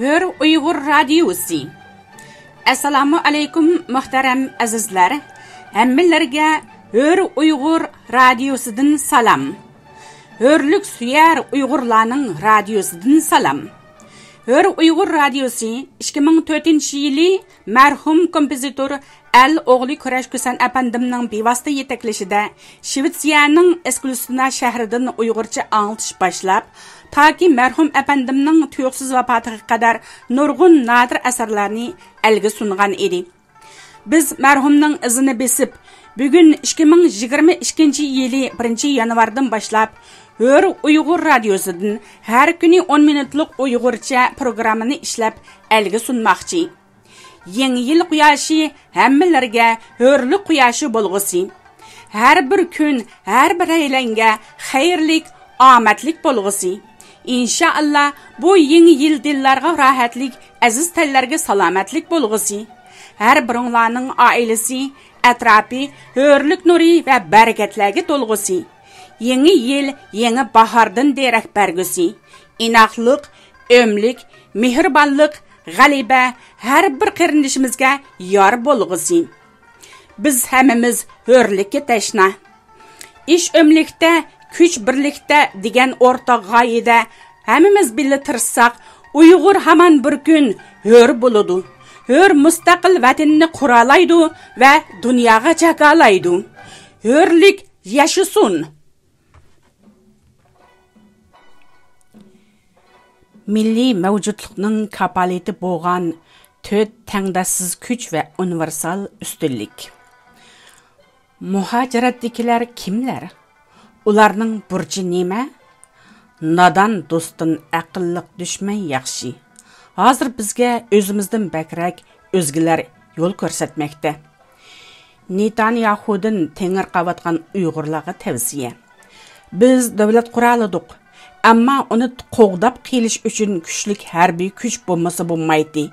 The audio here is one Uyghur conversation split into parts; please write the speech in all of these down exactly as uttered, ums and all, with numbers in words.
ھۆر ئۇيغۇر رادىيوسى. ئەسسالامۇ ئەلەيكۇم، مۇھتەرەم ئەزىزلەر! ھەممىلەرگە ھۆر ئۇيغۇر رادىيوسىدىن سالام. ھۆرلۈك سۆيەر ئۇيغۇرلارنىڭ رادىيوسىدىن سالام. ھۆر ئۇيغۇر رادىيوسى ئىككى مىڭ تۆتىنچى يىلى مەرھۇم كومپوزىتور ئەل ئوغلى كۈرەش كۈسەن ئەپەندىمنىڭ بىۋاسىتە يېتەكلىشىدە شىۋېتسىيەنىڭ ئېسكۇلسىنا شەھىرىدىن ئۇيغۇرچە ئاڭلىتىش باشلاپ، تاكى مەرھۇم ئەپەندىمنىڭ تۇيۇقسىز ۋاپاتىغا قەدەر نۇرغۇن نادىر ئەسەرلەرنى ئەلگە سۇنغان ئىدى. بىز مەرھۇمنىڭ ئىزىنى بېسىپ، بۈگۈن ئىككى مىڭ يىگىرمە ئىككىنچى يىلى بىرىنچى يانۋاردىن باشلاپ، ھۆر ئۇيغۇر رادىيوسىدىن ھەر كۈنى ئون مىنۇتلۇق ئۇيغۇرچە پروگراممىنى ئىشلەپ ئەلگە سۇنماقچى. يېڭى يىل قۇياشى ھەممىلەرگە ھۆرلۈك قۇياشى بولغۇسى. ھەر بىر كۈن ھەر بىرەيلەنگە خەيرلىك، ئامەتلىك بولغۇسى. ئىنشائاللا، بۇ يېڭى يىل دىللارغا راھەتلىك، ئەزىز تەنلەرگە سالامەتلىك بولغۇسى. ھەر بىرىڭلارنىڭ ئائىلىسى، ئەتراپى ھۆرلۈك نۇرى ۋە بەرىكەتلەرگە تولغۇسى. يېڭى يىل يېڭى باھاردىن دېرەك بەرگۈسى. ئىناقلىق، ئۆملۈك، مېھرىبانلىق، غەلىبە ھەر بىر قېرىندىشىمىزگە يار بولغۇسى. بىز ھەممىمىز ھۆرلۈككە تەشنا. ئىش ئۆملۈكتە، كۈچ بىرلىكتە دېگەن ئورتاق غايىدە ھەممىمىز بىللە تىرىشساق، ئۇيغۇر ھامان بىر كۈن ھۆر بولىدۇ. ھۆر مۇستەقىل ۋەتىنىنى قۇرالايدۇ ۋە دۇنياغا جاكارلايدۇ. ھۆرلۈك ياشىسۇن! مىللىي مەۋجۇتلۇقنىڭ كاپالىتى بولغان تۆت تەڭداشسىز كۈچ ۋە ئۇنىۋېرسال ئۈستۈنلۈك. مۇھاجىرەتتىكىلەر كىملەر؟ ئۇلارنىڭ بۇرچى نېمە؟ نادان دوستتىن ئەقىللىق دۈشمەن ياخشى. ھازىر بىزگە ئۆزىمىزدىن بەكرەك ئۆزگىلەر يول كۆرسەتمەكتە. نېتانياھۇدىن تېڭىرقاۋاتقان ئۇيغۇرلارغا تەۋسىيە. بىز دۆلەت قۇرالىدۇق، ئەمما ئۇنى قوغداپ قېلىش ئۈچۈن كۈچلۈك ھەربىي كۈچ بولمىسا بولمايتتى.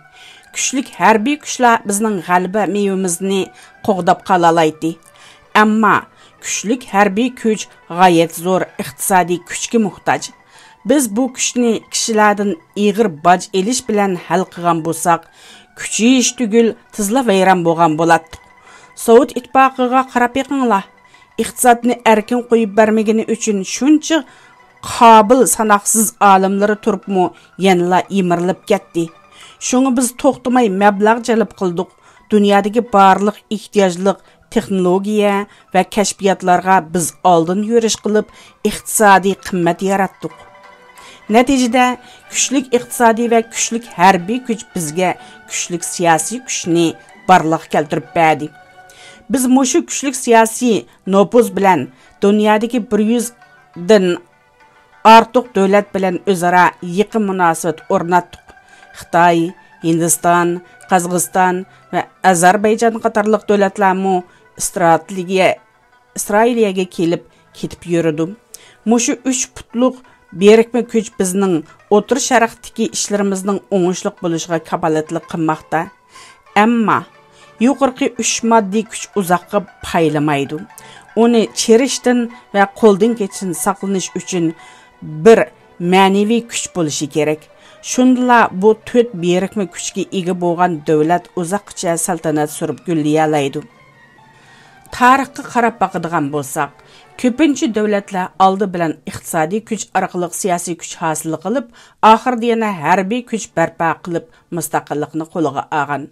كۈچلۈك ھەربىي كۈچلەر بىزنىڭ غەلىبە مېۋىمىزنى قوغداپ قالالايتتى. ئەمما كۈچلۈك ھەربىي كۈچ غايەت زور ئىقتىسادىي كۈچكە موھتاج. بىز بۇ كۈچنى كىشىلەردىن ئېغىر باج ئېلىش بىلەن ھەل قىلغان بولساق، كۈچىيىش تۈگۈل، تېزلا ۋەيران بولغان بولاتتۇق. سوۋېت ئىتتىپاقىغا قاراپ بېقىڭلار. ئىقتىسادنى ئەركىن قويۇپ بەرمىگىنى ئۈچۈن شۇنچە قابىل ساناقسىز ئالىملىرى تۇرۇپمۇ يەنىلا يىمىرىلىپ كەتتى. شۇڭا بىز توختىماي مەبلەغ جەلپ قىلدۇق. دۇنيادىكى بارلىق ئېھتىياجلىق تېخنولوگىيە ۋە كەشپىياتلارغا بىز ئالدىن يۈرۈش قىلىپ، ئىقتىسادىي قىممەت ياراتتۇق. نەتىجىدە، كۈچلۈك ئىقتىسادىي ۋە كۈچلۈك ھەربىي كۈچ بىزگە كۈچلۈك سىياسىي كۈچنى بارلىققا كەلتۈرۈپ بەردى. بىز مۇشۇ كۈچلۈك سىياسىي نوپۇز بىلەن دۇنيادىكى بىر يۈزدىن ئارتۇق دۆلەت بىلەن ئۆزئارا يېقىن مۇناسىۋەت ئورناتتۇق. خىتاي، ھىندىستان، قازاقىستان ۋە ئەزەربەيجان قاتارلىق دۆلەتلەرمۇ ئىستراتېگىيە ئىسرائىلىيەگە كېلىپ كېتىپ يۈرىدۇ. مۇشۇ ئۈچ پۇتلۇق بىرىكمە كۈچ بىزنىڭ ئوتتۇرا شەرقتىكى ئىشلىرىمىزنىڭ ئوڭۇشلۇق بولۇشىغا كاپالەتلىك قىلماقتا. ئەمما يۇقىرىقى ئۈچ ماددىي كۈچ ئۇزاققا پايلىمايدۇ. ئۇنى چىرىشتىن ۋە قولدىن كېچىشتىن ساقلىنىش ئۈچۈن بىر مەنىۋى كۈچ بولۇشى كېرەك. شۇندىلا بۇ تۆت بىرىكمە كۈچكە ئىگە بولغان دۆلەت ئۇزاققىچە سەلتەنەت سۈرۈپ گۈللىيەلەيدۇ. تارىخقا قاراپ باقىدىغان بولساق، كۆپىنچە دۆلەتلەر ئالدى بىلەن ئىقتىسادىي كۈچ ئارقىلىق سىياسىي كۈچ ھاسىل قىلىپ، ئاخىرىدا يەنە ھەربىي كۈچ بەرپا قىلىپ، مۇستەقىللىقنى قولىغا ئالغان.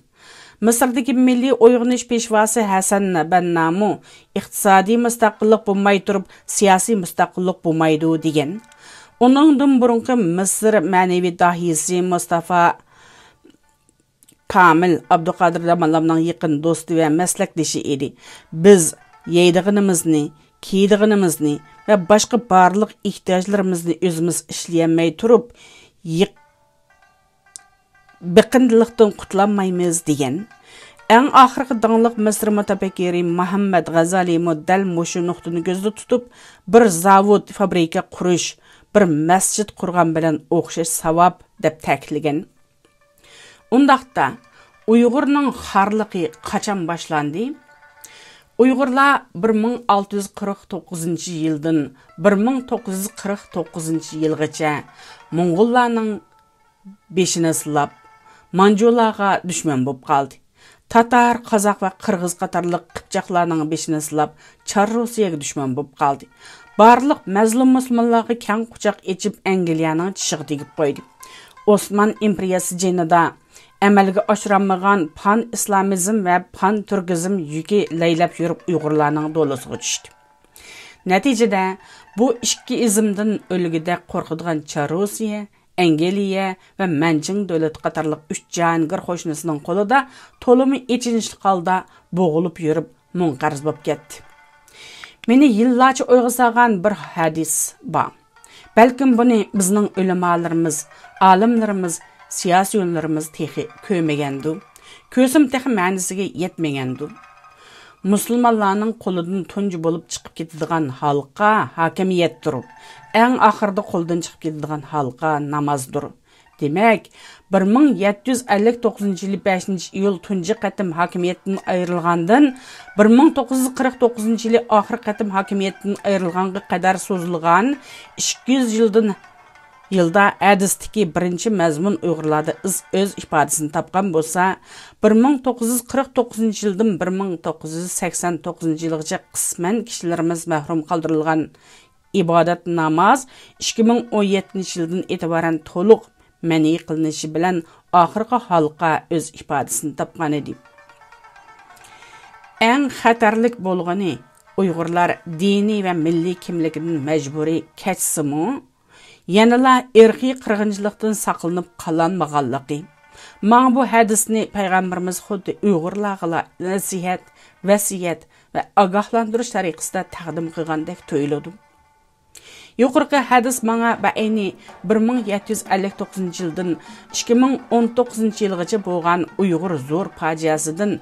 مىسىردىكى مىللىي ئويغىنىش پېشۋاسى ھەسەن بەننامۇ ئىقتىسادىي مۇستەقىللىق بولماي تۇرۇپ، سىياسىي مۇستەقىللىق بولمايدۇ، دېگەن. ئۇنىڭدىن بۇرۇنقى مىسىر مەنىۋى داھىيسى مۇستافا كامىل ئابدۇقادىر داموللامنىڭ يېقىن دوستى ۋە مەسلەكدىشى ئىدى. بىز يەيدىغىنىمىزنى، كىيىدىغىنىمىزنى ۋە باشقا بارلىق ئېھتىياجلىرىمىزنى ئۆزىمىز ئىشلىيەلمەي تۇرۇپ، يىق-، بېقىندىلىقتىن قۇتۇلالمايمىز، دېگەن. ئەڭ ئاخىرقى داڭلىق مىسىر مۇتەپەككىرى مۇھەممەد غەزالىمۇ دەل مۇشۇ نۇقتىنى كۆزدە تۇتۇپ، بىر زاۋۇت، فابرىكا قۇرۇش، بىر مەسچىت قۇرغان بىلەن ئوخشاش ساۋاب، دەپ تەكىتلىگەن. ئۇنداقتا، ئۇيغۇرنىڭ خارلىقى قاچان باشلاندى؟ ئۇيغۇرلار بىر مىڭ ئالتە يۈز قىرىق توققۇزىنچى يىلدىن بىر مىڭ توققۇز يۈز قىرىق توققۇزىنچى يىلغىچە موڭغۇللارنىڭ بېشىنى سىلاپ، مانجۇلارغا دۈشمەن بولۇپ قالدى. تاتار، قازاق ۋە قىرغىز قاتارلىق قىپچاقلارنىڭ بېشىنى سىلاپ، چار روسىيەگە دۈشمەن بولۇپ قالدى. بارلىق مەزلۇم مۇسۇلمانلارغا كەڭ قۇچاق ئېچىپ، ئەنگلىيەنىڭ چىشىغا تېگىپ قويدى. ئوسمان ئىمپېرىيەسى جېنىدا ئەمەلگە ئاشۇرالمىغان پان ئىسلامىزم ۋە پان تۈركىزم يۈكى لەيلەپ يۈرۈپ، ئۇيغۇرلارنىڭ دولىسىغا چۈشتى. نەتىجىدە، بۇ ئىككى ئىزمدىن ئۆلگۈدەك قورقىدىغان چار روسىيە، ئەنگلىيە ۋە مەنچىڭ دۆلىتى قاتارلىق ئۈچ جاھانگىر قوشنىسىنىڭ قولىدا تولىمۇ ئېچىنىشلىق ھالدا بوغۇلۇپ يۈرۈپ، مۇڭقەرز بولۇپ كەتتى. مېنى يىللارچە ئويغا سالغان بىر ھەدىس بار. بەلكىم بۇنى بىزنىڭ ئۆلىمالىرىمىز، ئالىملىرىمىز، سىياسىيونلىرىمىز تېخى كۆرمىگەندۇ؟ كۆرسىمۇ تېخى مەنىسىگە يەتمىگەندۇ؟ مۇسۇلمانلارنىڭ قولىدىن تۇنجى بولۇپ چىقىپ كېتىدىغان ھالقا ھاكىمىيەتتۇر. ئەڭ ئاخىرىدا قولدىن چىقىپ كېتىدىغان ھالقا نامازدۇر. دېمەك، بىر مىڭ يەتتە يۈز ئەللىك توققۇزىنچى يىلى بەشىنچى ئىيۇل تۇنجى قېتىم ھاكىمىيەتتىن ئايرىلغاندىن، بىر مىڭ توققۇز يۈز قىرىق توققۇزىنچى يىلى ئاخىرقى قېتىم ھاكىمىيەتتىن ئايرىلغانغا قەدەر سوزۇلغان ئىككى يۈز يىلدىن، يىلدا ھەدىستىكى بىرىنچى مەزمۇن ئۇيغۇرلاردا ئىز-، ئۆز ئىپادىسىنى تاپقان بولسا، بىر مىڭ توققۇز يۈز قىرىق توققۇزىنچى يىلدىن بىر مىڭ توققۇز يۈز سەكسەن توققۇزىنچى يىلغىچە قىسمەن كىشىلىرىمىز مەھرۇم قالدۇرۇلغان ئىبادەت ناماز ئىككى مىڭ ئون يەتتىنچى يىلدىن ئېتىبارەن تولۇق مەنئى قىلىنىشى بىلەن ئاخىرقى ھالقا ئۆز ئىپادىسىنى تاپقان ئىدى. ئەڭ خەتەرلىك بولغىنى، ئۇيغۇرلار دىنىي ۋە مىللىي كىملىكىدىن مەجبۇرىي كەچسىمۇ، يەنىلا ئىرقىي قىرغىنچىلىقتىن ساقلىنىپ قالالمىغانلىقى. ماڭا بۇ ھەدىسنى پەيغەمبىرىمىز خۇددى ئۇيغۇرلارغىلا نەسىھەت، ۋەسىيەت ۋە ئاگاھلاندۇرۇش تەرىقىسىدە تەقدىم قىلغاندەك تۇيۇلىدۇ. يۇقىرىقى ھەدىس ماڭا بەئەينى بىر مىڭ يەتتە يۈز ئەللىك توققۇزىنچى يىلدىن ئىككى مىڭ ئون توققۇزىنچى يىلغىچە بولغان ئۇيغۇر زور پاجىئەسىدىن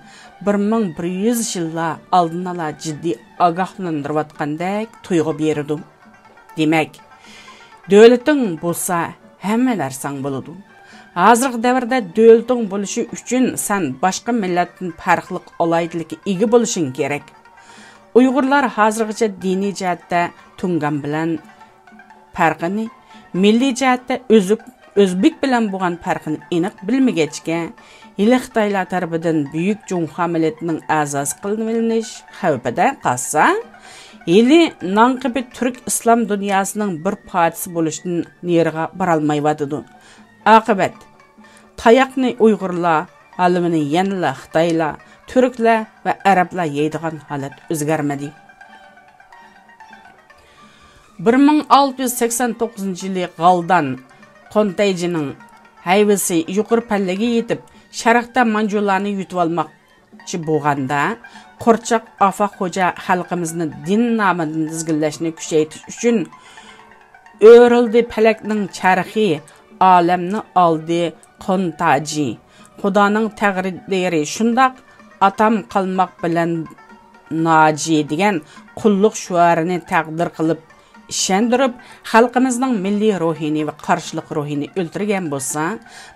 بىر مىڭ بىر يۈز يىللار ئالدىن ئالا جىددىي ئاگاھلاندۇرۇۋاتقاندەك تۇيغۇ بېرىدۇ. دېمەك، دۆلىتىڭ بولسا، ھەممە نەرسەڭ بولىدۇ. ھازىرقى دەۋردە دۆلىتىڭ بولۇشى ئۈچۈن سەن باشقا مىللەتتىن پەرقلىق ئالاھىدىلىككە ئىگە بولۇشۇڭ كېرەك. ئۇيغۇرلار ھازىرغىچە دىنىي جەھەتتە تۇڭگان بىلەن پەرقىنى، مىللىي جەھەتتە ئۆزۈك-، ئۆزبېك بىلەن بولغان پەرقىنى ئېنىق بىلمىگەچكە، ھېلى خىتايلار تەرىپىدىن بۈيۈك جۇڭخۇا مىللىتىنىڭ ئەزاسى قىلىنىۋېلىنىش خەۋپىدە قالسا، ھېلى ناڭقىپى تۈرك ئىسلام دۇنياسىنىڭ بىر پارچىسى بولۇشتىن نېرىغا بارالمايۋاتىدۇ. ئاقىۋەت، تاياقنى ئۇيغۇرلار، ھالۋىنى يەنىلا خىتايلار، تۈركلەر ۋە ئەرەبلەر يەيدىغان ھالەت ئۆزگەرمىدى. بىر مىڭ ئالتە يۈز سەكسەن توققۇزىنچى يىلى غالدان قونتەيجىنىڭ ھەيۋىسى يۇقىرى پەللىگە يېتىپ، شەرقتە مانجۇلارنى يۇتۇۋالماقچى بولغاندا، قورچاق ئافاق خوجا خەلقىمىزنى دىن نامىدىن تىزگىنلەشنى كۈچەيتىش ئۈچۈن، ئۆرۈلدى پەلەكنىڭ چەرخى، ئالەمنى ئالدى قونتاجى. خۇدانىڭ تەقدىرى شۇنداق، ئاتام قالماق بىلەن ناجى دېگەن قۇللۇق شوئارىنى تەقدىر قىلىپ ئىشەندۈرۈپ، خەلقىمىزنىڭ مىللىي روھىنى ۋە قارشىلىق روھىنى ئۆلتۈرگەن بولسا،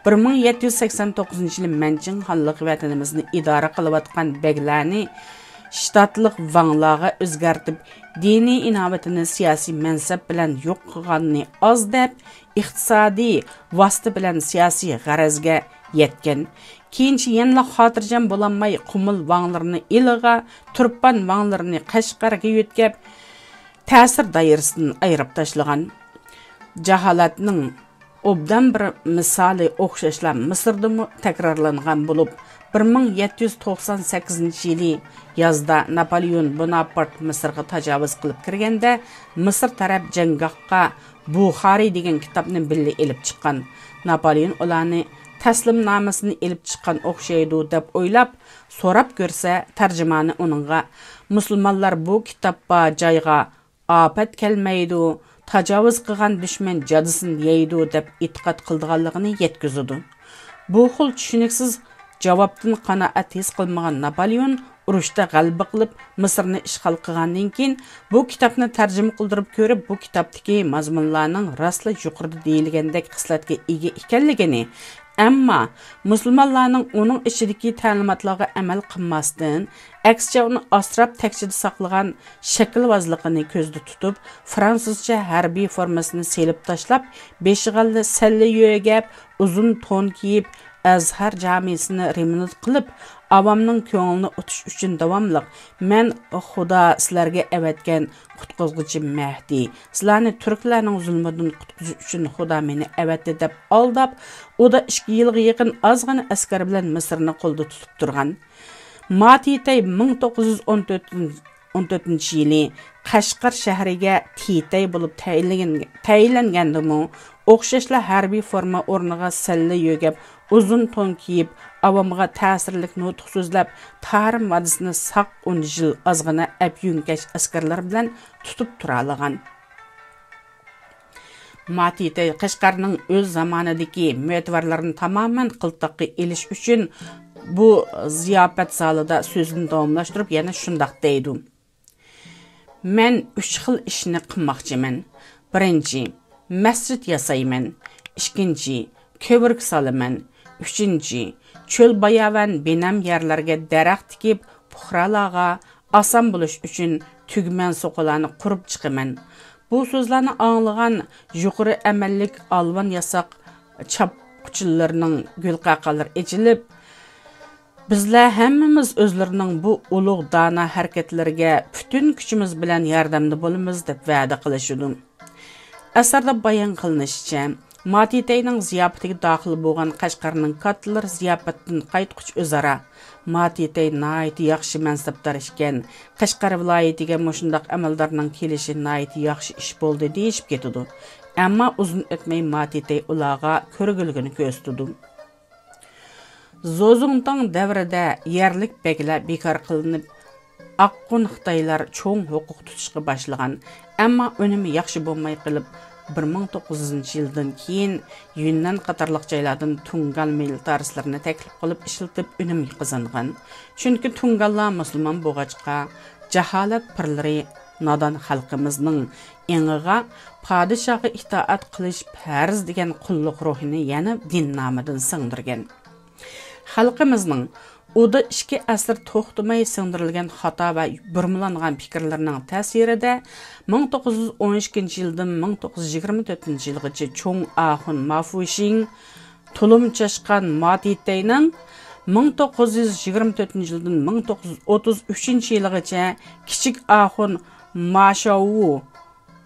بىر مىڭ يەتتە يۈز سەكسەن توققۇزىنچى يىلى مەنچىڭ خانلىقى ۋەتىنىمىزنى ئىدارە قىلىۋاتقان بەگلەرنى شتاتلىق ۋاڭلارغا ئۆزگەرتىپ، دىنىي ئىناۋىتىنى سىياسىي مەنسەپ بىلەن يوق قىلغاننى ئاز دەپ، ئىقتىسادىي ۋاسىتە بىلەن سىياسىي غەرەزگە يەتكەن. كېيىنچە يەنىلا خاتىرجەم بولالماي، قۇمۇل ۋاڭلىرىنى ئىلىغا، تۇرپان ۋاڭلىرىنى قەشقەرگە يۆتكەپ، تەسىر دائىرىسىدىن ئايرىپ تاشلىغان. جاھالەتنىڭ ئوبدان بىر مىسالى ئوخشاشلا مىسىردىمۇ تەكرارلانغان بولۇپ، بىر مىڭ يەتتە يۈز توقسان سەككىزىنچى يىلى يازدا ناپولېئون بوناپارت مىسىرغا تاجاۋۇز قىلىپ كىرگەندە، مىسىر تەرەپ جەڭگاھقا بۇخارى دېگەن كىتابنى بىللە ئېلىپ چىققان. ناپولېئون ئۇلارنى تەسلىمنامىسىنى ئېلىپ چىققان ئوخشايدۇ دەپ ئويلاپ، سوراپ كۆرسە، تەرجىمانى ئۇنىڭغا، مۇسۇلمانلار بۇ كىتاب بار جايغا ئاپەت كەلمەيدۇ، تاجاۋۇز قىلغان دۈشمەن جازاسىنى يەيدۇ دەپ ئېتىقاد قىلىدىغانلىقىنى يەتكۈزىدۇ. بۇ خىل چۈشىنىكسىز جاۋابتىن قانائەت ھېس قىلمىغان ناپولېئون ئۇرۇشتا غەلىبە قىلىپ، مىسىرنى ئىشغال قىلغاندىن كېيىن، بۇ كىتابنى تەرجىمە قىلدۇرۇپ كۆرۈپ، بۇ كىتابتىكى مەزمۇنلارنىڭ راستلا يۇقىرىدا دېيىلگەندەك خىسلەتكە ئىگە ئىكەنلىكىنى، ئەمما مۇسۇلمانلارنىڭ ئۇنىڭ ئىچىدىكى تەلىماتلارغا ئەمەل قىلماستىن، ئەكسىچە ئۇنى ئاسراپ تەكچىدە ساقلىغان شەكىلۋازلىقىنى كۆزدە تۇتۇپ، فرانسۇزچە ھەربىي فورمىسىنى سېلىپ تاشلاپ، بېشىغا سەللە يۆگەپ، ئۇزۇن تون كىيىپ، ئەزھەر جامىسىنى رېمونت قىلىپ، ئاۋامنىڭ كۆڭلىنى ئۇتۇش ئۈچۈن داۋاملىق، «مەن خۇدا سىلەرگە ئەۋەتكەن قۇتقۇزغۇچى مەھدى، سىلەرنى تۈركلەرنىڭ زۇلمىدىن قۇتقۇزۇش ئۈچۈن خۇدا مېنى ئەۋەتتى» دەپ ئالداپ، ئۇدا ئىككى يىلغا يېقىن ئازغىنا ئەسكەر بىلەن مىسىرنى قولدا تۇتۇپ تۇرغان. ما تىتەي مىڭ توققۇز يۈز ئون تۆتىنچى يىلى قەشقەر شەھىرىگە تىتەي بولۇپ تەيىنلىگەن-، تەيىنلەنگەندىمۇ، ئوخشاشلا ھەربىي فورما ئورنىغا سەللە يۆگەپ، ئۇزۇن تون كىيىپ، ئاۋامغا تەسىرلىك نۇتۇق سۆزلەپ، تارىم ۋادىسىنى ساق ئون يىل ئازغىنە ئەپيۈنكەش ئەسكەرلەر بىلەن تۇتۇپ تۇرالىغان. ما تىتەي قەشقەرنىڭ ئۆز زامانىدىكى مۆتىۋەرلىرىنى تامامەن قىلتاققا ئېلىش ئۈچۈن بۇ زىياپەت زالىدا سۆزىنى داۋاملاشتۇرۇپ يەنە شۇنداق دەيدۇ: «مەن ئۈچ خىل ئىشنى قىلماقچىمەن. بىرىنچى، مەسچىت ياسايمەن. ئىككىنچى، كۆۋرۈك سالىمەن. ئۈچىنچى، چۆل باياۋان بىنەم يەرلەرگە دەرەخ تىكىپ، پۇقرالارغا ئاسان بولۇش ئۈچۈن تۈگمەن سوقىلارنى قۇرۇپ چىقىمەن.» بۇ سۆزلەرنى ئاڭلىغان يۇقىرى ئەمەللىك ئالۋان ياساق چاپقۇچىلىرىنىڭ گۈلقەقەلىرى ئېچىلىپ، «بىزلەر ھەممىمىز ئۆزلىرىنىڭ بۇ ئۇلۇغ دانا ھەرىكەتلىرىگە پۈتۈن كۈچىمىز بىلەن ياردەمدە بولىمىز» دەپ ۋەدە قىلىشىدۇ. ئەسەردە بايان قىلىنىشىچە، ما تىتەينىڭ زىياپىتىگە داخىل بولغان قەشقەرنىڭ كاتتىلىرى زىياپەتتىن قايتقۇچە ئۆزئارا: «ما تىتەي ناھايىتى ياخشى مەنسەپدار ئىكەن، قەشقەر ۋىلايىتىگە مۇشۇنداق ئەمەلدارنىڭ كېلىشى ناھايىتى ياخشى ئىش بولدى» دېيىشىپ كېتىدۇ. ئەمما ئۇزۇن ئۆتمەي ما تىتەي ئۇلارغا كۆرگۈلۈكىنى كۆرسىتىدۇ. زوزۇڭتاڭ دەۋرىدە يەرلىك بەگلەر بىكار قىلىنىپ، ئاققۇن خىتايلار چوڭ ھوقۇق تۇتۇشقا باشلىغان، ئەمما ئۈنۈمى ياخشى بولماي قېلىپ، بىر مىڭ توققۇز يۈزىنچى يىلدىن كېيىن يۈننەن قاتارلىق جايلاردىن تۇڭگان مىللىتارىستلىرىنى تەكلىپ قىلىپ ئىشلىتىپ ئۈنۈم قازانغان. چۈنكى تۇڭگانلار مۇسۇلمان بولغاچقا، جاھالەت پىرلىرى نادان خەلقىمىزنىڭ ئېڭىغا پادىشاھقا ئىتائەت قىلىش پەرز دېگەن قۇللۇق روھىنى يەنە دىننامىدىن سىڭدۈرگەن. خەلقىمىزنىڭ ئۇدا ئىككى ئەسىر توختىماي سىڭدۈرۈلگەن خاتا ۋە بۇرمىلانغان پىكىرلىرىنىڭ تەسىرىدە، مىڭ توققۇز يۈز ئون ئىككىنچى يىلدىن مىڭ توققۇز يۈز يىگىرمە تۆتىنچى يىلغىچە چوڭ ئاخۇن ما فۇشىڭ، تۇلۇم چاشقان ما تىتەينىڭ، مىڭ توققۇز يۈز يىگىرمە تۆتىنچى يىلدىن مىڭ توققۇز يۈز ئوتتۇز ئۈچىنچى يىلىغىچە كىچىك ئاخۇن ما شاۋۋۇ،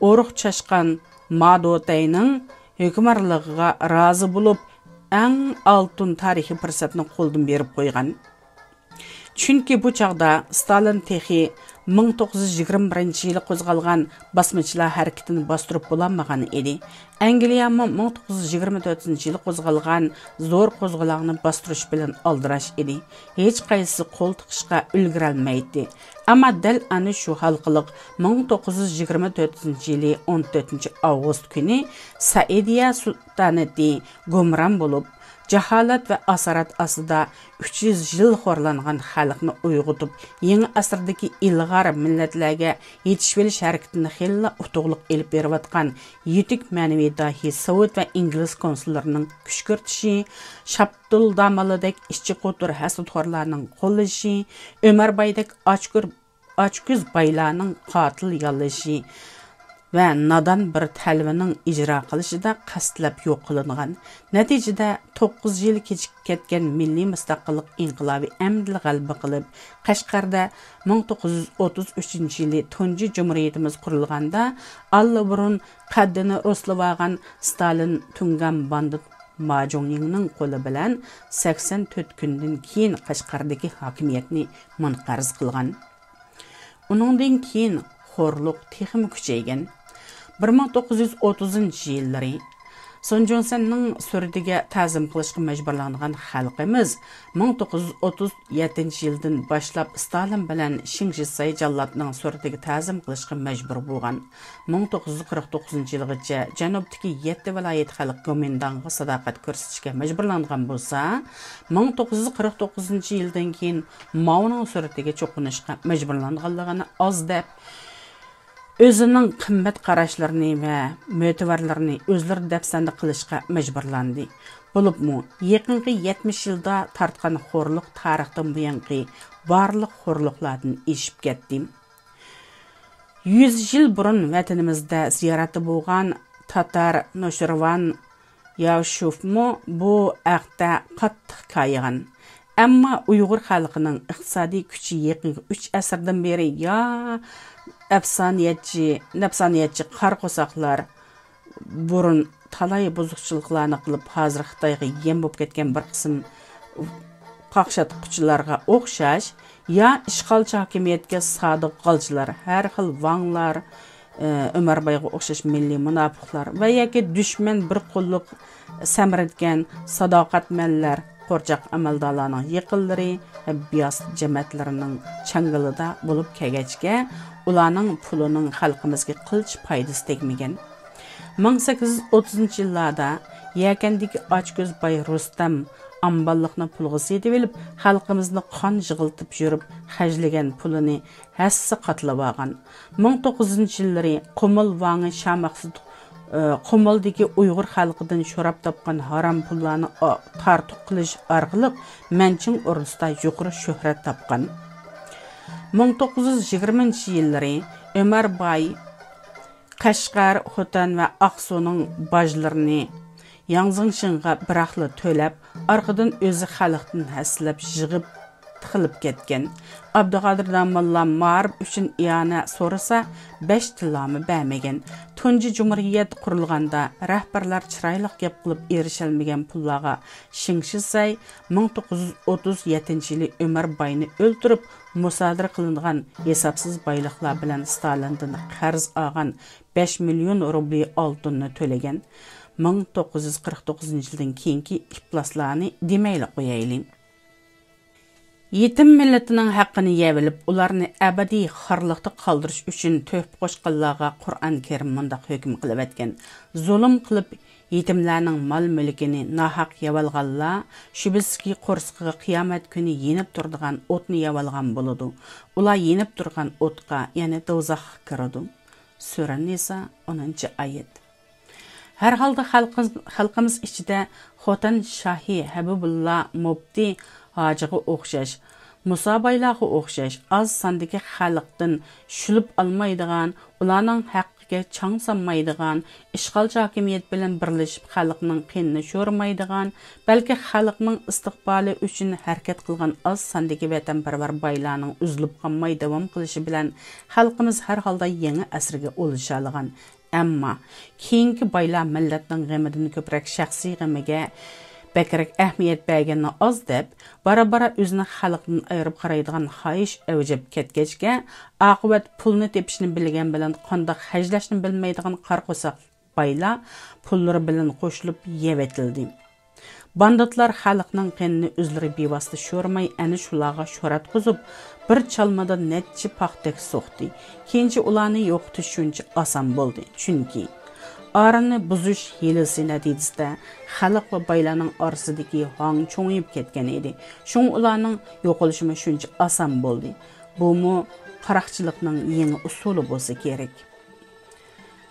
ئورۇق چاشقان ما دوتەينىڭ ھۆكۈمرانلىقىغا رازى بولۇپ، ئەڭ ئالتۇن تارىخىي پۇرسەتنى قولدىن بېرىپ قويغان. چۈنكى بۇ چاغدا ستالىن تېخى مىڭ توققۇز يۈز يىگىرمە بىرىنچى يىلى قوزغالغان باسمىچىلار ھەرىكىتىنى باستۇرۇپ بولالمىغان ئىدى. ئەنگلىيەمۇ مىڭ توققۇز يۈز يىگىرمە تۆتىنچى يىلى قوزغالغان زور قوزغىلاڭنى باستۇرۇش بىلەن ئالدىراش ئىدى. ھېچقايسىسى قول تىقىشقا ئۈلگۈرەلمەيتتى. ئەمما دەل ئەنە شۇ ھالقىلىق مىڭ توققۇز يۈز يىگىرمە تۆتىنچى يىلى ئون تۆتىنچى ئاۋغۇست كۈنى سەئىدىيە سۇلتانىتى گۇمران بولۇپ، جاھالەت ۋە ئاسارەت ئاستىدا ئۈچ يۈز يىل خورلانغان خەلقنى ئويغىتىپ، يېڭى ئەسىردىكى ئىلغار مىللەتلەرگە يېتىشىۋېلىش ھەرىكىتىنى خېلىلا ئۇتۇقلۇق ئېلىپ بېرىۋاتقان يېتۈك مەنىۋى داھىي سوۋېت ۋە ئىنگلىز كونسۇللىرىنىڭ كۈشكۈرتۈشى، شاپتۇل داموللىدەك ئىچى قوتۇر ھەسەتخورلارنىڭ قوللىشى، ئۆمەربايدەك ئاچكۆر-، ئاچكۆز بايلارنىڭ قاتىل ياللىشى ۋە نادان بىر تەلۋىنىڭ ئىجرا قىلىشىدا قەستلەپ يوق قىلىنغان. نەتىجىدە، توققۇز يىل كېچىكىپ كەتكەن مىللىي مۇستەقىللىق ئىنقىلابى ئەمدىلا غەلىبە قىلىپ، قەشقەردە مىڭ توققۇز يۈز ئوتتۇز ئۈچىنچى يىلى تۇنجى جۇمھۇرىيىتىمىز قۇرۇلغاندا، ئاللىبۇرۇن قەددىنى رۇسلىۋالغان ستالىن تۇڭگان باندىت ما جۇڭيىڭنىڭ قولى بىلەن سەكسەن تۆت كۈندىن كېيىن قەشقەردىكى ھاكىمىيەتنى مۇنقەرز قىلغان. ئۇنىڭدىن كېيىن خورلۇق تېخىمۇ كۈچەيگەن. بىر مىڭ توققۇز يۈز ئوتتۇزىنچى يىللىرى سۇن جۇنسەننىڭ سۈرىتىگە تەزىم قىلىشقا مەجبۇرلانغان خەلقىمىز مىڭ توققۇز يۈز ئوتتۇز يەتتىنچى يىلدىن باشلاپ ستالىن بىلەن شېڭ شىسەي جاللاتنىڭ سۈرىتىگە تەزىم قىلىشقا مەجبۇر بولغان. مىڭ توققۇز يۈز قىرىق توققۇزىنچى يىلغىچە جەنۇبتىكى يەتتە ۋىلايەت خەلقى گومىنداڭغا ساداقەت كۆرسىتىشكە مەجبۇرلانغان بولسا، مىڭ توققۇز يۈز قىرىق توققۇزىنچى يىلدىن كېيىن ماۋنىڭ سۈرىتىگە چوقۇنۇشقا مەجبۇرلانغانلىقىنى ئاز دەپ، ئۆزىنىڭ قىممەت قاراشلىرىنى ۋە مۆتىۋەرلىرىنى ئۆزلىرى دەپسەندە قىلىشقا مەجبۇرلاندى. بولۇپمۇ يېقىنقى يەتمىش يىلدا تارتقان خورلۇق تارىختىن بۇيانقى بارلىق خورلۇقلاردىن ئېشىپ كەتتى. يۈز يىل بۇرۇن ۋەتىنىمىزدە زىيارەتتە بولغان تاتار نوشىرۋان ياۋشۇفمۇ بۇ ھەقتە قاتتىق كايىغان. ئەمما ئۇيغۇر خەلقىنىڭ ئىقتىسادىي كۈچى يېقىنقى ئۈچ ئەسىردىن بېرى يا ئەپسانىيەتچى، نەپسانىيەتچى قارا قورساقلار، بۇرۇن تالاي بۇزۇقچىلىقلارنى قىلىپ، ھازىر خىتايغا يەم بولۇپ كەتكەن بىر قىسىم قاقشاتقۇچىلارغا ئوخشاش، يا ئىشغالچى ھاكىمىيەتكە سادىق غالچىلار، ھەر خىل ۋاڭلار، ئۆمەر بايغا ئوخشاش مىللىي مۇناپىقلار ۋە ياكى دۈشمەن بىر قوللۇق سەمرىتكەن ساداقەتمەنلەر، قورچاق ئەمەلدارلارنىڭ يېقىنلىرى ۋە بىياسىت جەمەتلىرىنىڭ چاڭگىلىدا بولۇپ كەلگەچكە، ئۇلارنىڭ پۇلىنىڭ خەلقىمىزگە قىلچە پايدىسى تەگمىگەن. مىڭ سەككىز يۈز ئوتتۇزىنچى يىللاردا يەكەندىكى ئاچكۆز باي رۇستەم ئامباللىقنى پۇلغا سېتىۋېلىپ، خەلقىمىزنى قان يىغلىتىپ يۈرۈپ خەجلىگەن پۇلىنى ھەسسە قاتلىۋالغان. مىڭ توققۇز يۈزىنچى يىللىرى قۇمۇل ۋاڭى شامەخسۇت، ئى، قۇمۇلدىكى ئۇيغۇر خەلقىدىن شوراپ تاپقان ھارام پۇللارنى، ئا، تارتۇق قىلىش ئارقىلىق مەنچىڭ ئوردىسىدا يۇقىرى شۆھرەت تاپقان. مىڭ توققۇز يۈز يىگىرمىنچى يىللىرى ئۆمەر باي قەشقەر، خوتەن ۋە ئاقسۇنىڭ باجلىرىنى ياڭ زېڭشىڭغا بىراقلا تۆلەپ، ئارقىدىن ئۆزى خەلقتىن ھەسسىلەپ يىغىپ تىقىلىپ كەتكەن. ئابدۇقادىر داموللا مائارىپ ئۈچۈن ئىئانە سورىسا، بەش تىللامۇ بەرمىگەن. تۇنجى جۇمھۇرىيەت قۇرۇلغاندا، رەھبەرلەر چىرايلىق گەپ قىلىپ ئېرىشەلمىگەن پۇللارغا شېڭ شىسەي مىڭ توققۇز يۈز ئوتتۇز يەتتىنچى يىلى ئۆمەر باينى ئۆلتۈرۈپ، مۇسادىرە قىلىنغان ھېسابسىز بايلىقلار بىلەن ستالىندىن قەرز ئالغان بەش مىليون روبلى ئالتۇننى تۆلىگەن. مىڭ توققۇز يۈز قىرىق توققۇزىنچى يىلدىن كېيىنكى ئىپلاسلارنى دېمەيلا قويايلى. يېتىم مىللىتىنىڭ ھەققىنى يەۋېلىپ، ئۇلارنى ئەبەدىي خارلىقتا قالدۇرۇش ئۈچۈن تۆھپە قوشقانلارغا قۇرئان كەرىم مۇنداق ھۆكۈم قىلىۋەتكەن: زۇلۇم قىلىپ، يېتىملەرنىڭ مال-مۈلكىنى ناھەق يەۋالغانلار، شۈبھىسىزكى، قورسىقىغا قىيامەت كۈنى يېنىپ تۇرىدىغان ئوتنى يەۋالغان بولىدۇ. ئۇلار يېنىپ تۇرغان ئوتقا، يەنى دوزاخقا كىرىدۇ. سۈرە نىسا، ئونىنچى ئايەت. ھەر ھالدا خەلقىمىز، خەلقىمىز ئىچىدە خوتەن شاھى ھەبىبۇللا مۇپتى ھاجىغا ئوخشاش، مۇسا بايلارغا ئوخشاش ئاز ساندىكى خەلقتىن شۈلۈپ ئالمايدىغان، ئۇلارنىڭ ھەققىگە چاڭ سالمايدىغان، ئىشغالچى ھاكىمىيەت بىلەن بىرلىشىپ خەلقنىڭ قېنىنى شورىمايدىغان، بەلكى خەلقنىڭ ئىستىقبالى ئۈچۈن ھەرىكەت قىلغان ئاز ساندىكى ۋەتەنپەرۋەر بايلارنىڭ ئۈزۈلۈپ قالماي داۋام قىلىشى بىلەن خەلقىمىز ھەر ھالدا يېڭى ئەسىرگە ئولىشالىغان. ئەمما كېيىنكى بايلار مىللەتنىڭ غېمىدىن كۆپرەك شەخسىي غېمىگە بەكرەك ئەھمىيەت بەرگىنىنى ئاز دەپ، بارا-بارا ئۆزىنى خەلقتىن ئايرىپ قارايدىغان خاھىش ئەۋج ئېلىپ كەتكەچكە، ئاقىۋەت پۇلنى تېپىشنى بىلگەن بىلەن قانداق خەجلەشنى بىلمەيدىغان قارا قورساق بايلار پۇللىرى بىلەن قوشۇلۇپ يەۋېتىلدى. باندىتلار خەلقنىڭ قېنىنى ئۆزلىرى بىۋاسىتە شورىماي، ئەنە شۇلارغا شوراتقۇزۇپ، بىر چالمىدا نەچچە پاختەك سوقتى. كېيىنچە ئۇلارنى يوقىتىش شۇنچە ئاسان بولدى. چۈنكى ئارىنى بۇزۇش ھىيلىسى نەتىجىسىدە خەلق ۋە بايلارنىڭ ئارىسىدىكى ھاڭ چوڭىيىپ كەتكەن ئىدى. شۇڭا ئۇلارنىڭ يوقىلىشىمۇ شۇنچە ئاسان بولدى. بۇمۇ قاراقچىلىقنىڭ يېڭى ئۇسۇلى بولسا كېرەك.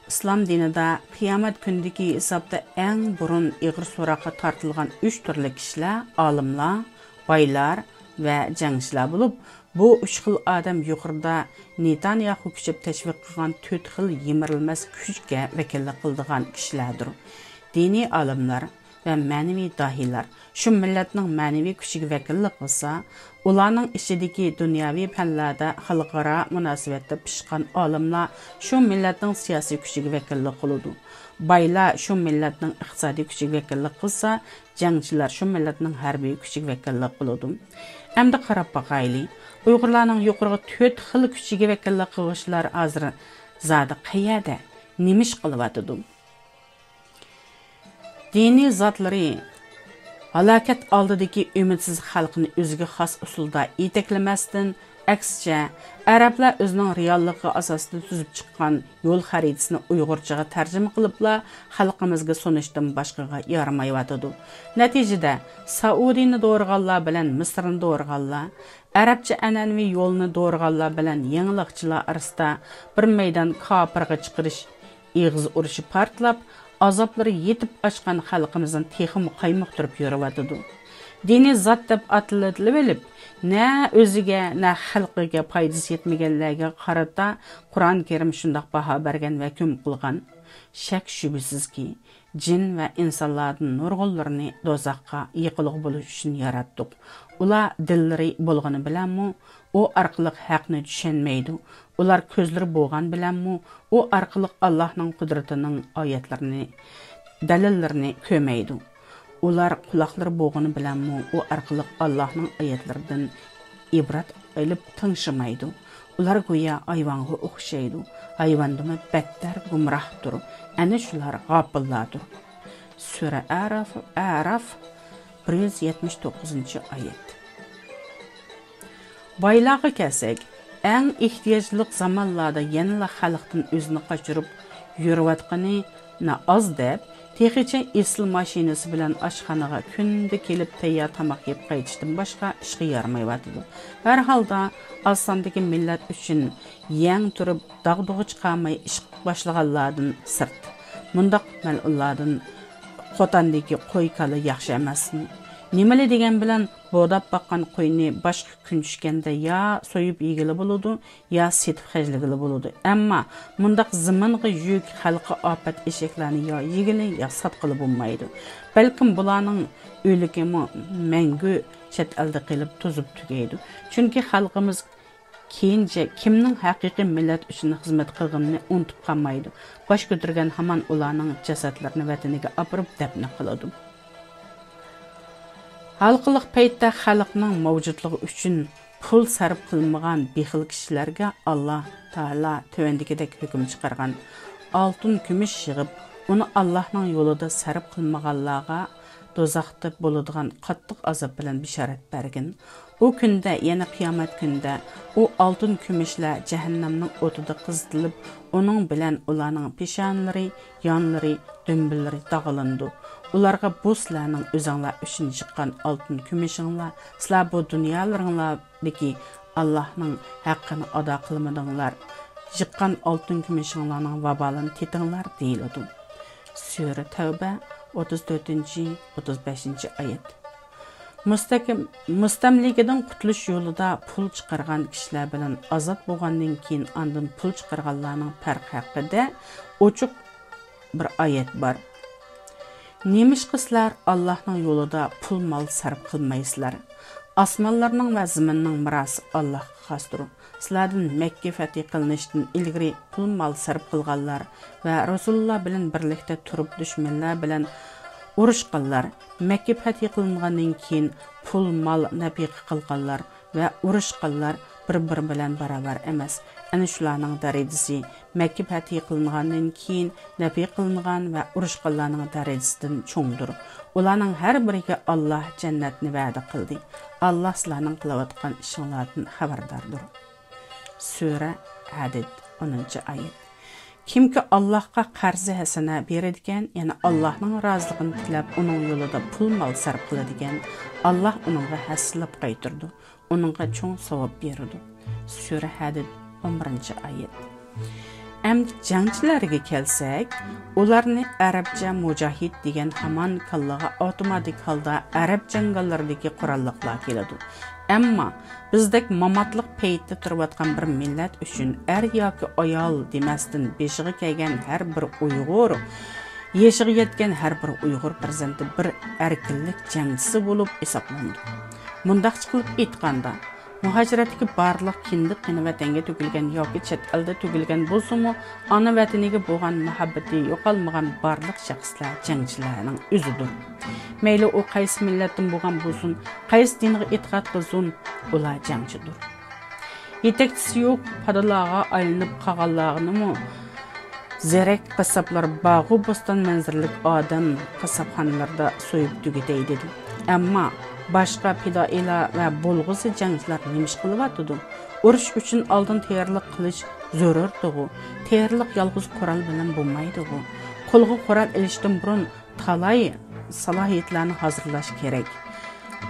ئىسلام دىنىدا قىيامەت كۈنىدىكى ھېسابتا ئەڭ بۇرۇن ئېغىر سوراققا تارتىلغان ئۈچ تۈرلۈك كىشىلەر ئالىملار، بايلار ۋە جەڭچىلەر بولۇپ، بۇ ئۈچ خىل ئادەم يۇقىرىدا نېتانياھۇ كۈچەپ تەشۋىق قىلغان تۆت خىل يىمىرىلمەس كۈچكە ۋەكىللىك قىلىدىغان كىشىلەردۇر. دىنىي ئالىملار ۋە مەنىۋى داھىيلار شۇ مىللەتنىڭ مەنىۋى كۈچىگە ۋەكىللىك قىلسا، ئۇلارنىڭ ئىچىدىكى دۇنياۋى پەنلەردە خەلقئارا مۇناسىۋەتتە پىشقان ئالىملار شۇ مىللەتنىڭ سىياسىي كۈچىگە ۋەكىللىك قىلىدۇ. بايلار شۇ مىللەتنىڭ ئىقتىسادىي كۈچىگە ۋەكىللىك قىلسا، جەڭچىلەر شۇ مىللەتنىڭ ھەربىي كۈچىگە ۋەكىللىك قىلىدۇ. ئەمدى قاراپ باقايلى، ئۇيغۇرلارنىڭ يۇقىرىقى تۆت خىل كۈچىگە ۋەكىللىك قىلغۇچىلار ھازىر زادى قەيەردە، نېمە ئىش قىلىۋاتىدۇ؟ دىنىي زاتلىرى ھالاكەت ئالدىدىكى ئۈمىدسىز خەلقنى ئۆزىگە خاس ئۇسۇلدا يېتەكلىمەستىن، ئەكسىچە، ئەرەبلەر ئۆزىنىڭ رېئاللىقى ئاساسىدا تۈزۈپ چىققان يول خەرىتىسىنى ئۇيغۇرچىغا تەرجىمە قىلىپلا، خەلقىمىزگە سۇنۇشتىن باشقىغا يارىمايۋاتىدۇ. نەتىجىدە، سائۇدىنى دورىغانلار بىلەن مىسىرنى دورىغانلار، ئەرەبچە ئەنئەنىۋى يولنى دورىغانلار بىلەن يېڭىلىقچىلار ئارىسىدا بىر مەيدان كاپىرغا چىقىرىش ئېغىز ئۇرۇشى پارتلاپ، ئازابلىرى يېتىپ ئاشقان خەلقىمىزنى تېخىمۇ قايمۇقتۇرۇپ يۈرۈۋاتىدۇ. دىنىي زات دەپ ئاتىلىۋېلىپ، نە ئۆزىگە، نە خەلقىگە پايدىسى يەتمىگەنلەرگە قارىتا قۇرئان كەرىم شۇنداق باھا بەرگەن ۋە ھۆكۈم قىلغان. شەك-شۈبھىسىزكى، جىن ۋە ئىنسانلاردىن نۇرغۇنلىرىنى دوزاخقا يېقىلغۇ بولۇش ئۈچۈن ياراتتۇق. ئۇلار دىللىرى بولغىنى بىلەنمۇ ئۇ ئارقىلىق ھەقنى چۈشەنمەيدۇ. ئۇلار كۆزلىرى بولغان بىلەنمۇ ئۇ ئارقىلىق ئاللاھنىڭ قۇدرىتىنىڭ ئايەتلىرىنى، دەلىللىرىنى كۆرمەيدۇ. ئۇلار قۇلاقلىرى بولغىنى بىلەنمۇ ئۇ ئارقىلىق ئاللاھنىڭ ئايەتلىرىدىن ئىبرەت ئېلىپ تىڭشىمايدۇ. ئۇلار گويا ھايۋانغا ئوخشايدۇ. ھايۋاندىنمۇ بەتتەر گۇمراھتۇر. ئەنە شۇلار غاپىللاردۇر. سۈرە ئەراف، ئەراف، بىر يۈز يەتمىش توققۇزىنچى ئايەت. بايلارغا كەلسەك، ئەڭ ئېھتىياجلىق زامانلاردا يەنىلا خەلقتىن ئۆزىنى قاچۇرۇپ يۈرۈۋاتقىنى ئاز دەپ، تېخىچە ئېسىل ماشىنىسى بىلەن ئاشخانىغا كۈندە كېلىپ تەييار تاماق يەپ قايتىشتىن باشقا ئىشقا يارىمايۋاتىدۇ. ھەر ھالدا، ئاز ساندىكى مىللەت ئۈچۈن يەڭ تۇرۇپ، داغدۇغا چىقارماي ئىش باشلىغانلاردىن سىرت، مۇنداق مەلئۇنلاردىن قوتاندىكى قوي-كالا ياخشى ئەمەسمۇ؟ نېمىلا دېگەن بىلەن بوداپ باققان قوينى باشقا كۈن چۈشكەندە يا سويۇپ يېگىلى بولىدۇ، يا سېتىپ خەجلىگىلى بولىدۇ. ئەمما مۇنداق زېمىنغا يۈك، خەلققە ئاپەت ئېشەكلەرنى يا يېگىلى، يا ساتقىلى بولمايدۇ. بەلكىم بۇلارنىڭ ئۆلۈكىمۇ مەڭگۈ چەت ئەلدە قېلىپ توزۇپ تۈگەيدۇ. چۈنكى خەلقىمىز كېيىنچە كىمنىڭ ھەقىقىي مىللەت ئۈچۈن خىزمەت قىلغىنىنى ئۇنتۇپ قالمايدۇ. باش كۆتۈرگەن ھامان ئۇلارنىڭ جەسەتلىرىنى ۋەتىنىگە ئاپىرىپ دەپنە قىلىدۇ. ھالقىلىق پەيتتە خەلقنىڭ مەۋجۇتلۇقى ئۈچۈن پۇل سەرپ قىلمىغان بېخىل كىشىلەرگە ئاللا تائالا تۆۋەندىكىدەك ھۆكۈم چىقارغان: ئالتۇن، كۈمۈش يىغىپ، ئۇنى ئاللاھنىڭ يولىدا سەرپ قىلمىغانلارغا دوزاختا بولىدىغان قاتتىق ئازاب بىلەن بېشارەت بەرگىن. ئۇ كۈندە، يەنى قىيامەت كۈنىدە ئۇ ئالتۇن كۈمۈشلەر جەھەننەمنىڭ ئوتىدا قىزىتىلىپ، ئۇنىڭ بىلەن ئۇلارنىڭ پېشانىلىرى، يانلىرى، دۈمبىلىرى داغلىنىدۇ. ئۇلارغا بۇ سىلەرنىڭ ئۆزۈڭلار ئۈچۈن يىغقان ئالتۇن كۈمۈشۈڭلار، سىلەر بۇ دۇنيالىرىڭلاردىكى ئاللاھنىڭ ھەققىنى ئادا قىلمىدىڭلار، يىغقان ئالتۇن كۈمۈشۈڭلارنىڭ ۋابالىنى تېتىڭلار دېيىلىدۇ. سۈرە تەۋبە، ئوتتۇز تۆتىنچى، ئوتتۇز بەشىنچى ئايەت. مۇستەكىم-، مۇستەملىكىدىن قۇتۇلۇش يولىدا پۇل چىقارغان كىشىلەر بىلەن ئازاد بولغاندىن كېيىن ئاندىن پۇل چىقارغانلارنىڭ پەرقى ھەققىدە ئوچۇق بىر ئايەت بار. نېمىشقا سىلەر ئاللاھنىڭ يولىدا پۇل مال سەرپ قىلمايسىلەر؟ ئاسمانلارنىڭ ۋە زېمىننىڭ مىراسى ئاللاھقا خاستۇر. سىلەردىن مەككە فەتھى قىلىنىشتىن ئىلگىرى پۇل مال سەرپ قىلغانلار ۋە رەسۇلۇللا بىلەن بىرلىكتە تۇرۇپ دۈشمەنلەر بىلەن ئۇرۇشقانلار، مەككە پەتھى قىلىنغاندىن كېيىن پۇل مال نەپىقە قىلغانلار ۋە ئۇرۇشقانلار بىر-بىرى بىلەن باراۋەر ئەمەس. ئەنە شۇلارنىڭ دەرىجىسى مەككە پەتھى قىلىنغاندىن كېيىن نەپىقە قىلىنغان ۋە ئۇرۇشقانلارنىڭ دەرىجىسىدىن چوڭدۇر. ئۇلارنىڭ ھەر بىرىگە ئاللاھ جەننەتنى ۋەدە قىلدى. ئاللاھ سىلەرنىڭ قىلىۋاتقان ئىشىڭلاردىن خەۋەرداردۇر. سۈرە ھەدىد، ئونىنچى ئايەت. كىمكى ئاللاھقا قەرزى ھەسەنە بېرىدىكەن، يەنى ئاللاھنىڭ رازىلىقىنى تىلەپ ئۇنىڭ يولىدا پۇل مال سەرپ قىلىدىكەن، ئاللاھ ئۇنىڭغا ھەسسىلەپ قايتۇرىدۇ، ئۇنىڭغا چوڭ ساۋاب بېرىدۇ. سۈرە ھەدىد، ئون بىرىنچى ئايەت. ئەمدى جەڭچىلەرگە كەلسەك، ئۇلارنى ئەرەبچە مۇجاھىد دېگەن ھامان كاللىغا ئاپتوماتىك ھالدا ئەرەب جاڭگاللىرىدىكى قوراللىقلار كېلىدۇ. ئەمما بىزدەك ماماتلىق پەيتتە تۇرۇۋاتقان بىر مىللەت ئۈچۈن ئەر ياكى ئايال دېمەستىن بېشىغا كەلگەن ھەر بىر ئۇيغۇر، يېشىغا يەتكەن ھەر بىر ئۇيغۇر پەرزەنتى بىر ئەركىنلىك جەڭچىسى بولۇپ ھېسابلىنىدۇ. مۇنداقچە قىلىپ ئېيتقاندا، مۇھاجىرەتتىكى بارلىق كىندىك قېنى ۋەتەنگە تۆكۈلگەن ياكى چەت ئەلدە تۆكۈلگەن بولسىمۇ، ئانا ۋەتىنىگە بولغان مۇھەببىتى يوقالمىغان بارلىق شەخسلەر جەڭچىلەرنىڭ ئۆزىدۇر. مەيلى ئۇ قايسى مىللەتتىن بولغان بولسۇن، قايسى دىنغا ئېتىقاد قىلسۇن، ئۇلار جەڭچىدۇر. يېتەكچىسى يوق پادىلارغا ئايلىنىپ قالغانلارنىمۇ زېرەك قاسساپلار باغۇ بوستان مەنزىرىلىك ئادەم قاسساپخانىلىرىدا سويۇپ تۈگىتەي دېدى. ئەمما باشقا پىدائىيلار ۋە بولغۇسى جەڭچىلەر نېمە ئىش قىلىۋاتىدۇ؟ ئۇرۇش ئۈچۈن ئالتۇن تېرىلىق قىلىش زۆرۈردىغۇ؟ تېرىلىق يالغۇز قورال بىلەن بولمايدىغۇ؟ قولغا قورال ئېلىشتىن بۇرۇن تالاي سالاھىيەتلەرنى ھازىرلاش كېرەك.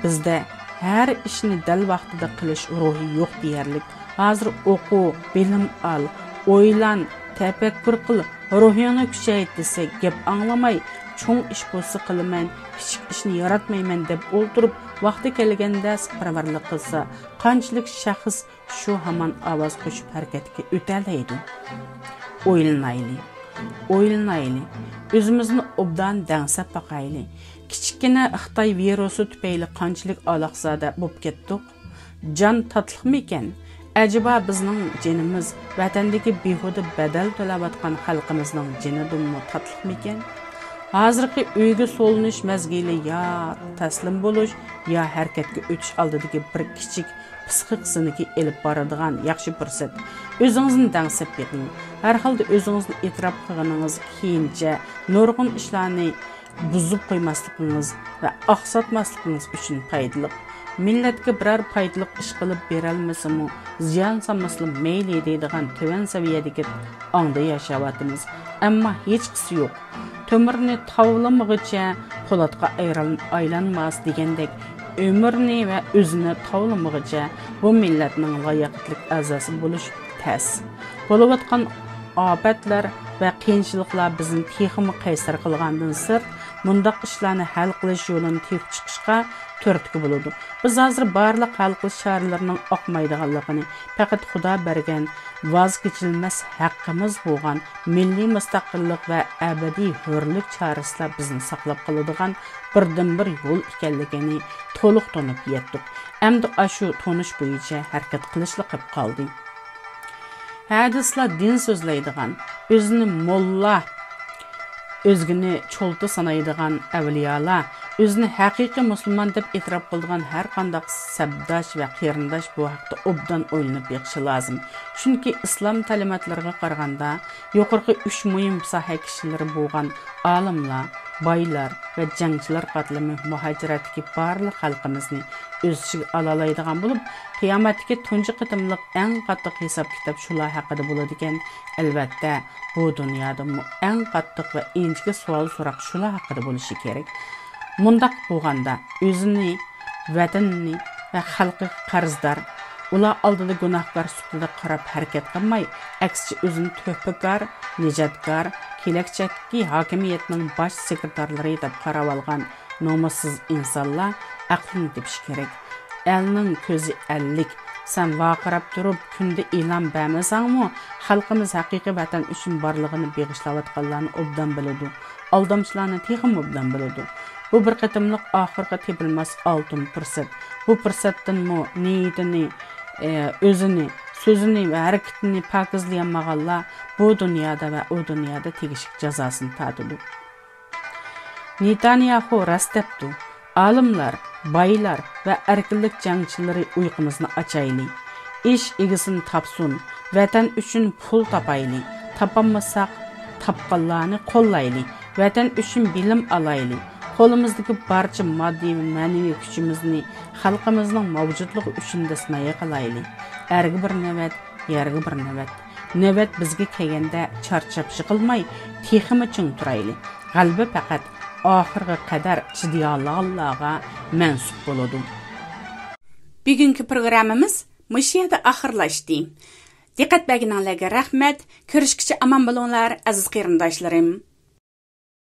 بىزدە ھەر ئىشنى دەل ۋاقتىدا قىلىش روھى يوق دېيەرلىك. ھازىر ئوقۇ، بىلىم ئال، ئويلان، تەپەككۇر قىل، روھىڭنى كۈچەيت دېسە، گەپ ئاڭلىماي، چوڭ ئىش بولسا قىلىمەن، كىچىك ئىشنى ياراتمايمەن دەپ ئولتۇرۇپ، ۋاقتى كەلگەندە سەپەرۋەرلىك قىلسا، قانچىلىك شەخس شۇ ھامان ئاۋاز قوشۇپ ھەرىكەتكە ئۆتەلەيدۇ؟ ئويلىنايلى، ئويلىنايلى، ئۆزىمىزنى ئوبدان دەڭسەپ باقايلى. كىچىككىنە خىتاي ۋىرۇسى تۈپەيلى قانچىلىك ئالاقزادە بولۇپ كەتتۇق؟ جان تاتلىقمىكەن؟ ئەجەبا بىزنىڭ جېنىمىز ۋەتەندىكى بىھۇدە بەدەل تۆلەۋاتقان خەلقىمىزنىڭ جېنىدىنمۇ تاتلىقمىكەن؟ ھازىرقى ئۆيگە سولىنىش مەزگىلى يا تەسلىم بولۇش، يا ھەرىكەتكە ئۆتۈش ئالدىدىكى بىر كىچىك پىسخىك سىنىكى ئېلىپ بارىدىغان ياخشى پۇرسەت. ئۆزىڭىزنى دەڭسەپ بېقىڭ. ھەر ھالدا ئۆزىڭىزنى ئېتىراپ قىلغىنىڭىز كېيىنچە نۇرغۇن ئىشلارنى بۇزۇپ قويماسلىقىڭىز ۋە ئاقساتماسلىقىڭىز ئۈچۈن پايدىلىق. مىللەتكە بىرەر پايدىلىق ئىش قىلىپ بېرەلمىسىمۇ، زىيان سالمىسىلا مەيلى دەيدىغان تۆۋەن سەۋىيەدىكى ئاڭدا ياشاۋاتىمىز. ئەمما ھېچقىسى يوق. تۆمۈرنى تاۋلىمىغىچە پولاتقا ئايران-، ئايلانماس دېگەندەك، ئۆمۈرنى ۋە ئۆزىنى تاۋلىمىغىچە بۇ مىللەتنىڭ لاياقەتلىك ئەزاسى بولۇش تەس. بولۇۋاتقان ئاپەتلەر ۋە قىيىنچىلىقلار بىزنى تېخىمۇ قەيسەر قىلغاندىن سىرت، مۇنداق ئىشلارنى ھەل قىلىش يولىنى تېپىپ چىقىشقا تۈرتكە بولىدۇ. بىز ھازىر بارلىق ھەل قىلىش چارىلىرىنىڭ ئاقمايدىغانلىقىنى، پەقەت خۇدا بەرگەن ۋاز كېچىلمەس ھەققىمىز بولغان مىللىي مۇستەقىللىق ۋە ئەبەدىي ھۆرلۈك چارىسىلا بىزنى ساقلاپ قالىدىغان بىردىنبىر يول ئىكەنلىكىنى تولۇق تونۇپ يەتتۇق. ئەمدى ئاشۇ تونۇش بويىچە ھەرىكەت قىلىشلا قېلىپ قالدى. ھە دېسىلا دىن سۆزلەيدىغان، ئۆزىنى موللا، ئۆزگىنى چولتا سانايدىغان ئەۋلىيالار، ئۆزىنى ھەقىقىي مۇسۇلمان دەپ ئېتىراپ قىلىدىغان ھەر قانداق سەپداش ۋە قېرىنداش بۇ ھەقتە ئوبدان ئويلىنىپ بېقىشى لازىم. چۈنكى ئىسلام تەلىماتلىرىغا قارىغاندا، يۇقىرىقى ئۈچ مۇھىم ساھە كىشىلىرى بولغان ئالىملار، بايلار ۋە جەڭچىلەر قاتلىمى مۇھاجىرەتتىكى بارلىق خەلقىمىزنى ئۆز ئىچىگە ئالالايدىغان بولۇپ، قىيامەتتىكى تۇنجى قېتىملىق ئەڭ قاتتىق ھېساب-كىتاب شۇلار ھەققىدە بولىدىكەن. ئەلۋەتتە، بۇ دۇنيادىمۇ ئەڭ قاتتىق ۋە ئىنچىكە سوئال-سوراق شۇلار ھەققىدە بولۇشى كېرەك. مۇنداق بولغاندا، ئۆزىنى، ۋەتىنىنى ۋە خەلقىگە قەرزدار، ئۇلار ئالدىدا گۇناھكار سۈپىتىدە قاراپ ھەرىكەت قىلماي، ئەكسىچە ئۆزىنى تۆھپىكار، نىجاتكار، كېلەچەكتىكى ھاكىمىيەتنىڭ باش سېكرېتارلىرى دەپ قاراۋالغان نومۇسسىز ئىنسانلار ئەقلىنى تېپىشى كېرەك. ئەلنىڭ كۆزى ئەللىك، سەن ۋارقىراپ تۇرۇپ كۈندە ئېلان بەرمىسەڭمۇ، خەلقىمىز ھەقىقىي ۋەتەن ئۈچۈن بارلىقىنى بېغىشلاۋاتقانلارنى ئوبدان بىلىدۇ. ئالدامچىلارنى تېخىمۇ ئوبدان بىلىدۇ. بۇ بىر قېتىملىق ئاخىرقى تېپىلماس ئالتۇن پۇرسەت. بۇ پۇرسەتتىنمۇ نىيىتىنى، ئى، ئۆزىنى، سۆزىنى ۋە ھەرىكىتىنى پاكىزلىيالمىغانلار بۇ دۇنيادا ۋە ئۇ دۇنيادا تېگىشلىك جازاسىنى تارتىدۇ. نېتانياھۇ راست دەپتۇ، ئالىملار، بايلار ۋە ئەركىنلىك جەڭچىلىرى، ئۇيقۇمىزنى ئاچايلى. ئىش ئىگىسىنى تاپسۇن، ۋەتەن ئۈچۈن پۇل تاپايلى، تاپالمىساق، تاپقانلارنى قوللايلى، ۋەتەن ئۈچۈن بىلىم ئالايلى، قولىمىزدىكى بارچە ماددىي ۋە مەنىۋى كۈچىمىزنى خەلقىمىزنىڭ مەۋجۇتلۇقى ئۈچۈن دەسمايە قىلايلى. ئەرگە بىر نۆۋەت، يەرگە بىر نۆۋەت. نۆۋەت بىزگە كەلگەندە چارچاپ يىقىلماي، تېخىمۇ چىڭ تۇرايلى. غەلىبە پەقەت ئاخىرغا قەدەر چىدىيالىغانلارغا مەنسۇپ بولىدۇ. بۈگۈنكى پروگراممىمىز مۇشۇ يەردە ئاخىرلاشتى. دىققەت بەرگىنىڭلارغا رەھمەت. كۆرۈشكىچە ئامان بولۇڭلار، ئەزىز قېرىنداشلىرىم.